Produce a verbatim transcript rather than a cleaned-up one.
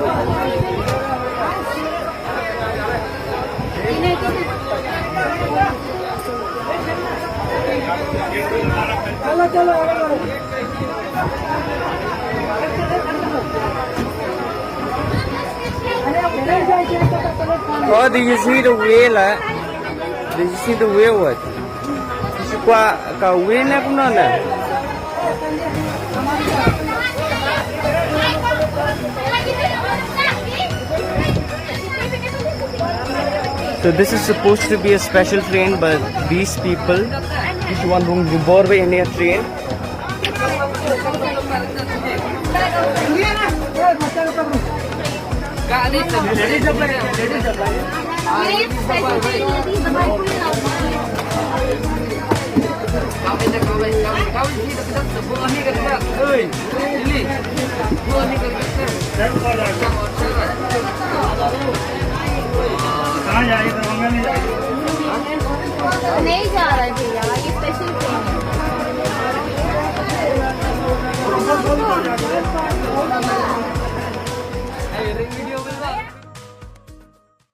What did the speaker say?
Oh, do you see the whale, eh? Do you see the whale, what? Shi kwah ka win ek no na. So this is supposed to be a special train, but these people, this one room, you bore in a train. नहीं जा रहा है भैया, ये स्पेशल ट्रेन है।